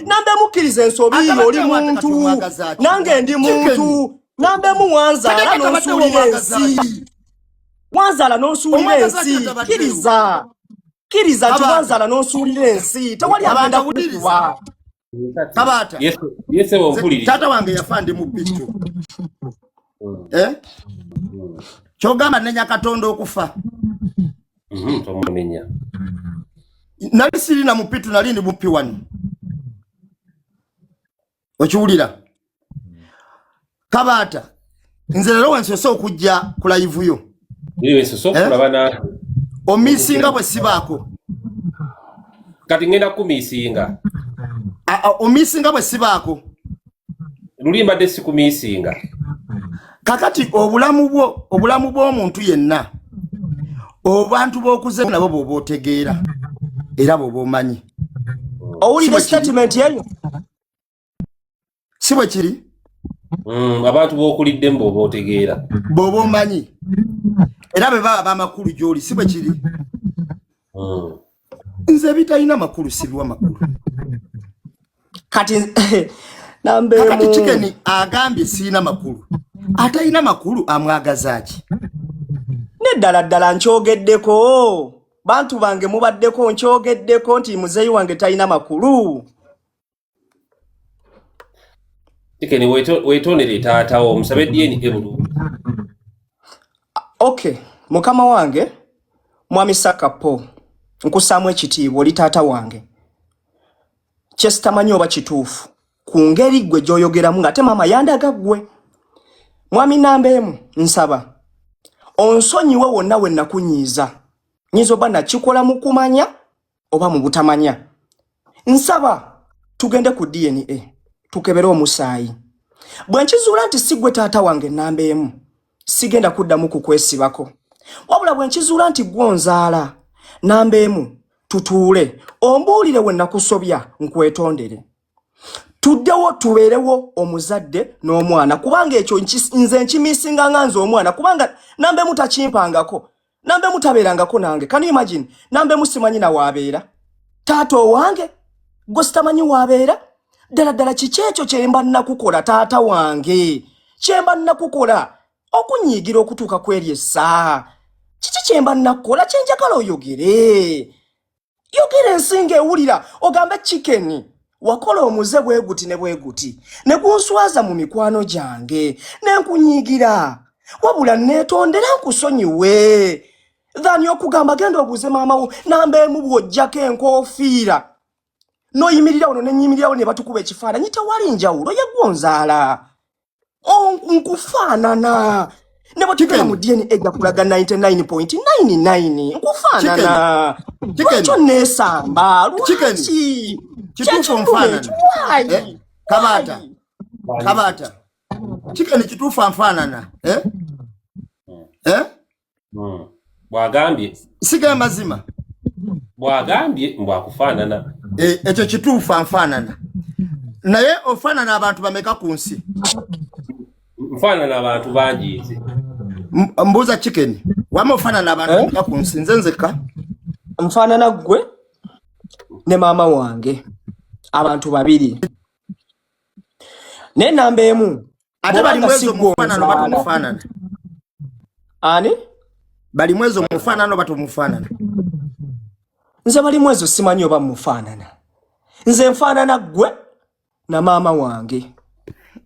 Namba mukkiriza ensobi, oli muntu, nange ndi muntu. Namba emu, wanzaala n'onsuulira ensi, wanzaala n'onsuulira ensi. Kkiriza, kkiriza nti wanzaala n'onsuulira ensi, tewali agenda kukuba. Kabaata, taata wange yafa ndi mu P2. Eh? Kyogamba nenya Katonda okufa? Tomunenya. Nali sirina mu P2, nali ndi mu P1. Okiwulira, Kabaata? Nze leero wensoose okujja ku live yo. Eh? Omisinga bwe sibaako. Kati ngenda kumisinga. Omisinga bwe sibaako. Luli mbadde sikumisinga. Kakati obulamu bwo, obulamu bw'omuntu yenna, abantu b'okuze nabo bw'oba otegeera era bw'oba omanyi. Owulire statement eyo. Si bwe kiri? Abantu b'okuliddemu bw'oba otegeera. Bw'oba omanyi era bwe baba bamakulu gy'oli, si bwe kiri? Nze ebitalina makulu sibiwa makulu. Kati Kakati Chicken agambye siina makulu. Atalina makulu amwagaza ki? Neddala ddala nkyogeddeko, bantu bange mubaddeko, nkyogeddeko nti muzeeyi wange talina makulu. Chicken, weetondere taatawo, omusabe DNA bulungi. Okay, mukama wange mwami Sakapo, nkusaamu ekitiibwa, oli taata wange. Kyesitamanyi oba kituufu ku ngeri gwe gy'oyogeramu ng'ate maama yandaga ggwe. Mwami namba emu, nsaba onsonyiwe wonna we nakunyiiza. Nyinza oba nakikola mu kumanya oba mu butamanya. Nsaba tugende ku DNA tukebere omusaayi. Bwe nkizuula nti si gwe taata wange namba emu, sigenda kuddamu kukwesibako. Wabula bwe nkizuula nti gwonzaala namba emu, tutuule ombuulire we nakusobya, nkwetondere, tuddewo tubeerewo omuzadde n'omwana, kubanga ekyo nze nkimisinga nga nze omwana, kubanga namba emu takimpangako, namba emu tabeerangako nange. Can you imagine? Namba emu simanyi nawaabeera. Taata owange gwe sitamanyi waabeera. Ddala ddala kiki ekyo kyemba nakukola, taata wange, kyemba nakukola okunyiigira okutuuka ku eri essaaha? Kiki kyemba nakukola? Kyenjagala oyogere, yogera ensinga ewulira, ogambe, "Chicken, wakola omuze bwe guti ne bwe guti ne gunswaza mu mikwano gyange ne nkunyiigira, wabula neetondera, nkusonyiwe," than okugamba, "Genda obuuze maama wo." Namba emu, bw'ojjako enkoofiira n'oyimirira wano nenyimirirawo ne batukuba ekifaananyi, tewali njawulo. Yegwonzaala, nkufaanana. Ne bwe tugenda mu DNA ejja kulaga 99.99 nkufaanana. Chicken. Lwaki oneesamba? Chicken. Lwaki? Kituufu nfaanana. Eh, Kabaata, Kabaata, Chicken, kituufu anfaanana, eh? Eh? Bw'agambye. Siga mazima. Bw'agambye mbwakufaanana. Eh, ekyo kituufu anfaanana, naye ofaanana abantu bameka ku nsi? Nfaanana abantu bangi nze. Mbuuza Chicken, wama ofaanana abantu Eh? bameka ku nsi? Nze nzekka? Nfaanana ggwe ne maama wange, abantu babiri. Naye namba emu, Ate bw'oba bali nga mwezo si mufaanana oba gw'onzaala. tomufaanana? Ani? Bali mwezo mufaanana oba tomufaanana? Nze bali mwezo simanyi oba mufaanana. Nze nfaanana ggwe na maama wange.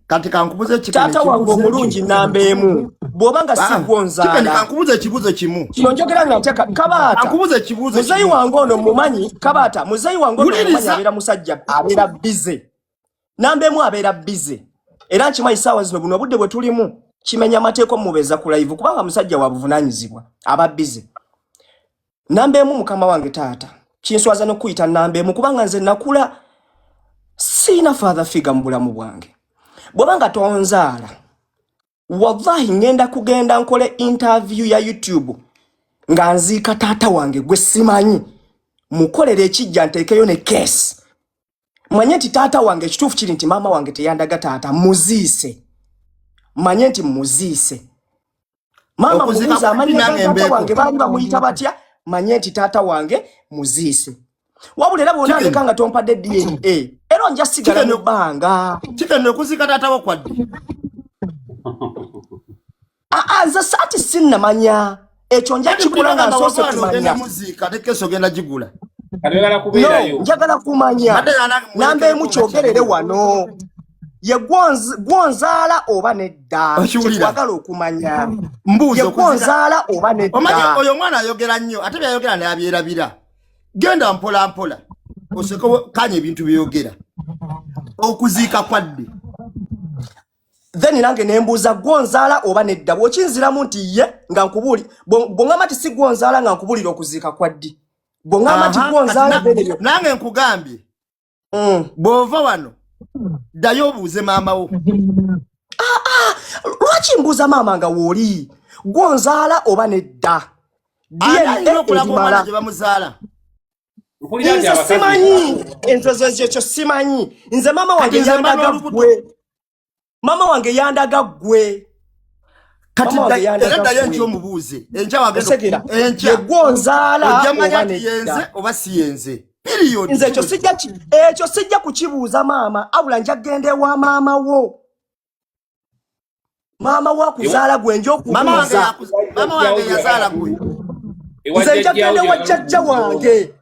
Kati kankubuze, Chicken. Taata wange omulungi namba emu, bw'oba nga si Chicken, gw'onzaala. kankubuze ekibuuzo kimu. Kino njogera nga ntya, Kabaata. Kankubuze ekibuuzo Muzeeyi kimu. wange ono mumanyi, Kabaata, muzeeyi wange ono mumanyi. Wuliriza. Abeera musajja abeera busy. Namba emu abeera busy, era nkimanyi saawa zino, buno obudde bwe tulimu, kimenya amateeka omubeeza ku live, kubanga musajja wa buvunaanyizibwa, aba busy. Namba emu, mukama wange taata, kinswaza n'okuyita namba emu, kubanga nze nakula siina father figure mu bulamu bwange. Bw'oba nga tonzaala, wallahi ngenda kugenda nkole interview ya YouTube nga nziika taata wange gwe simanyi, mukolere ekijja, nteekeyo ne case, manye nti taata wange. Ekituufu kiri nti maama wange teyandaga taata, muziise, manye nti muziise. Maama Okuziika mubuuza amannya ga nange taata mbeeko. wange, baali bamuyita batya, manye nti taata wange muziise. Wabula era bw'onandeka nga tompadde DNA, era Leero nja sigala mu bbanga. Kikene okuziika taatawo kwadde. Aa, nze saati sinnamanya ekyo, nja kikola nga nsoose ogenda kumanya. Muziika ate kesi ogenda gigula. Kati oyagala No, kubeerayo. njagala kumanya. Mbadde nange Namba emu, muwerekereko nga kyogerere kyaliwo. wano, ye gwonzaala oba nedda? Okiwulira? Kyetwagala okumanya. Mbuuza Ye okuziika gwonzaala oba omanyi nedda? Oyo omwana ayogera nnyo, ate byayogera nabyerabira. Genda mpola mpola, oseke kanya ebintu byeyogera. Okuziika kwadde? Then nange nembuuza, gwonzaala oba nedda? Bw'okinziramu nti ye, nga nkubuuli, bw'oŋŋamba nti si gwonzaala, nga nkubuulira okuziika kwa ddi. Bw'oŋŋamba nti Aha, gwonzaala, kati then ebyo nange nkugambye, bw'ova wano ddayo obuuze maama wo. Lwaki mbuuza maama nga wooli? Gwonzaala oba nedda? Ani alina DNA okulaga omwana erimala. gye bamuzaala? Mpulira nti Nze abakazi simanyi, enzo ekyo simanyi. Nze maama wange Kati nze mba yandaga n'olubuto. ggwe. Maama wange yandaga ggwe. Kati Maama wange yandaga era ddayo ggwe. enkya omubuuze. Enkya wagenda Osegera? enkya Ye gwonzaala ojja manya oba nti yenze nedda? oba si yenze, period. Nze ekyo sijja ekyo sijja kukibuuza maama, abula nja kgenda ewa maama wo. Maama wo akuzaala gwe nja Maama wange okubuuza. Maama wange yazaala gwe. Ewa Nze nja jjajjaawo genda ewa gye jjajja wange,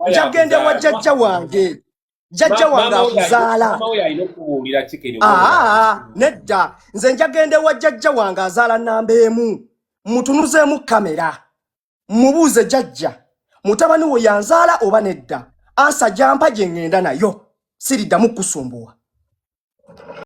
nja genda ewa jjajja wange, jjajja wange akuzaala. Maama we alina okubuulira Chicken. Aa, nedda, nze nja genda ewa jjajja wange azaala namba emu, mutunuzeemu kamera, mubuuze, jjajja, mutabani wo yanzaala oba nedda? Answer gyampa gye ŋŋenda nayo, siriddamu kusumbuwa.